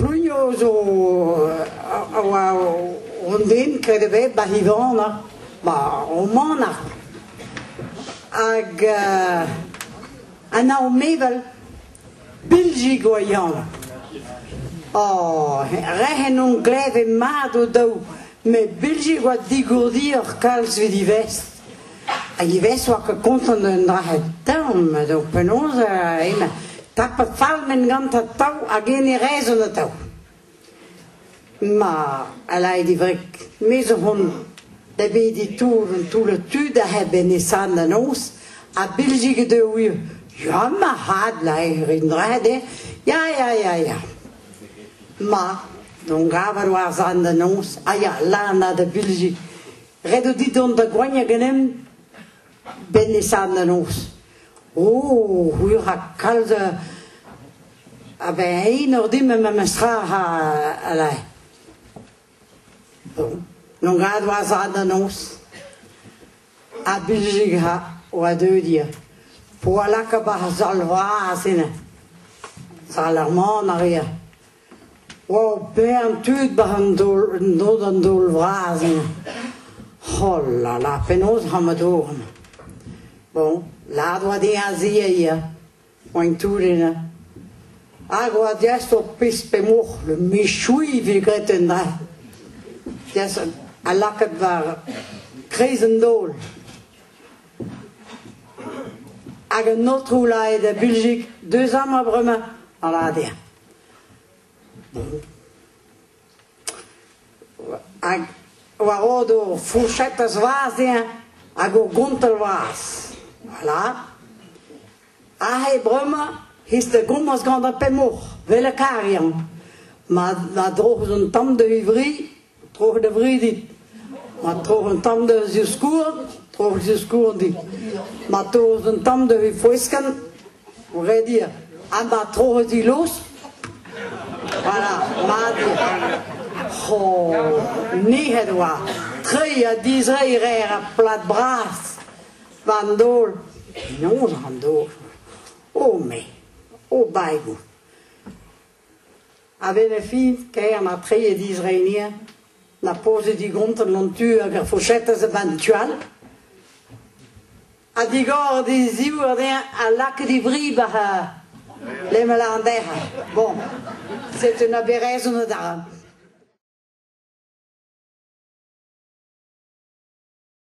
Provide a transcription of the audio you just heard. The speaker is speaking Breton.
Plougno zo a oa un den kred ebet 'ba Ivana, 'ba o manac'h. Hag an ao mevel, Bilzig oa e anv. Oh, re en on gleve mat o-daou, met Bilzig oa digourdioc'h kalz evit e vestr. Hag e vestr oa ket kontant un dra tamm, donc penaos emañ tapet fall men gantañ atav hag en e rezon atav. Ma, a lâre d'e wreg, me zo 'vont da bediñ toull un toullad tud aze 'benn nesaat da noz, ha Bilzig e deuo ivez. Ya marc'had, lâre un dra dezhañ, ya, ya, ya, ya. Ma, n'on gavet war zan da noz, ha ya, lâr 'na da Bilzig, ret eo dit dont da goaniañ ganemp 'benn nesaat da noz. Oh, c'hwi 'ra kalz a-benn enor dimp memes tra a lâre. Bon, n'on gavet war zan da noz. Ha Bilzig ha oa deuet ivez. P'oa lakaet 'ba ar sal vras eno, sal ar maner eo. Oa bern tud 'ba an daol, en-dro d'an daol vras eno. Oh là là, penaos 'ra ma dourn? Bon, lâret oa dezhañ azezañ ivez, oaint tout eno. Hag oa diaes ur pezh pemoc'h, le méchoui 'vez graet un dra. Diaes ha lakaet war kreiz an daol. Hag an aotrou lâret da Bilzig, deus amañ bremañ, a lâr dezhañ. Bon. Hag war ord ur fourchetez vras dezhañ hag ur gontell vras. Voilà. Aze bremañ ez da gomañs gant ar pemoc'h, 'vel e karian. Ma, ma droch un tamm da vri, Troc'h da vri dit. Ma troc'h un tamm da ziskourn, troc'h ziskourn dit. Ma torrez un tamm da foeskenn, ret dir. Ha ma troc'hez dilost, voilà, mat eo. Oh, nec'het oa. Treiñ ha dizreiñ 'reer ar plad bras war an daol. Penaos an daol? Oh me, oh baegoù. A-benn ar fin, kaer ma treiñ dizreiñ na pozet digontant an tu hag ar fourchetez a-benn tu all. Ha digor d'e ziv dezhañ ha lakaet e vri war lemel an dezhañ. Bon, setu un oberezh adarre.